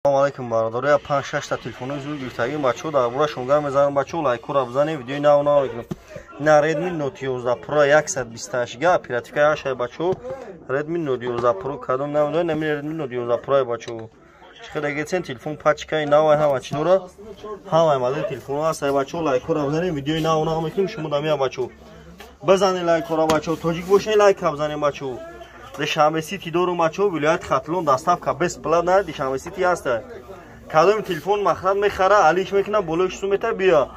Салому алейкум, бародаро. Панҷ шашта телефонои зуд гирифтагим, бачаҳо, дар бораашон гап мезанам. Бачаҳо, лайкора бизанед, видеои нав нав мекунам. Ина Redmi Note 11 Pro, 128 га оперативка яшай, бачаҳо. Redmi Note 11 Pro кадом намедонам, нами Redmi Note 11 Pro, бачаҳо. Чӣ хеле гетсен, телефон пачкаи навай, ҳама чӣ дора, ҳамаи модели телефонҳо ҳаст. Бачаҳо, лайкора бизанед, видеои нав нав мекунем. Шумо дамия, бачаҳо, бизанед лайкора, бачаҳо, тоҷик бошед, лайка бизанед, бачаҳо. Душанбе Сити дорум, бачаҳо, вилояти Хатлон доставка бесплатно. Душанбе Сити ҳаста. Кадоми телефон махрад мехара, алиш мекунам, болои сум мета, биё,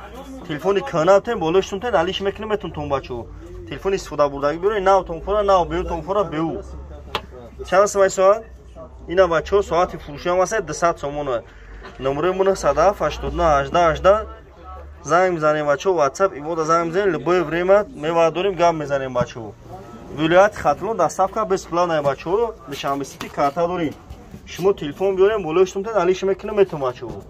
телефони канатен, болои сумтен, алиш мекунам, метун, бачаҳо. Телефони истифода бурдагӣ биёред, нав тонфора, нав беу, тонфора беу. Чанд сумай соат ина, бачаҳо? Соати фурӯшиам ҳаста, 200 сомона. Номерои мо 97 89 18 18, занг мизанем, бачаҳо. WhatsApp, ивода занг мизанем, любое время мевардорим, гап мезанем, бачаҳо. Вилояти Хатлон доставка бесплатная, бачаҳо. Душанбе Сити карта дорем. Шумо телефон биёрем, болои сумтен, алиш мекунем, метун, бачаҳо.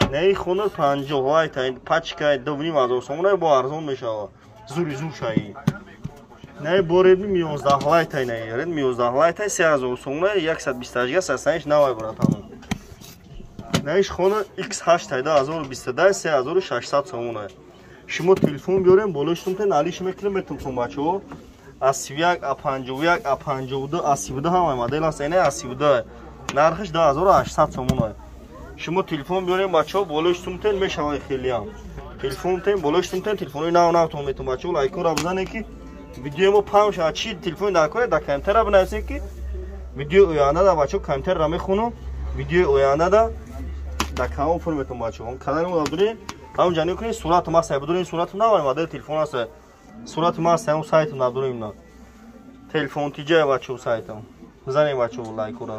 Неи Honor 50 Lite, пачкаи 2500 сомона, бо арзон мешава, зури зур шаи. Неи бо Redmi 11 Lite, неи Redmi 11 Lite, 3000 сомона, 128 га, сасаниш навай, братану. Неиш Honor X8, 2022, 3600 сомона. Шумо телефон биёрем, болои сумтен, алиш мекунем, метун, бачаҳо. А31, А51, А52, А32, ҳамаи модел аст. Ина А32, нархиш 2800 сомона. Шумо телефон биёрем, бачаҳо, болои сумтен мешавад хелиам. Телефон тен, болои сумтен, телефонои нав навтон метун, бачаҳо. Лайкора бизанед, ки видеои мо паҳн шавад. Чӣ телефони дар кора, дар комментария бинависед, ки видеои оянда да, бачаҳо, комментарияро мехонам, видеои оянда да дар канал пур метун, бачаҳо. Канали мо дорем, ҳамон ҷа кунед, суратам аст, бидорем, суратам навай модели телефон аст, сурати ма аст, ҳамон сайтам надорем. На телефон тиҷая, бачаҳо, сайтам бизанем, бачаҳо, лайкора.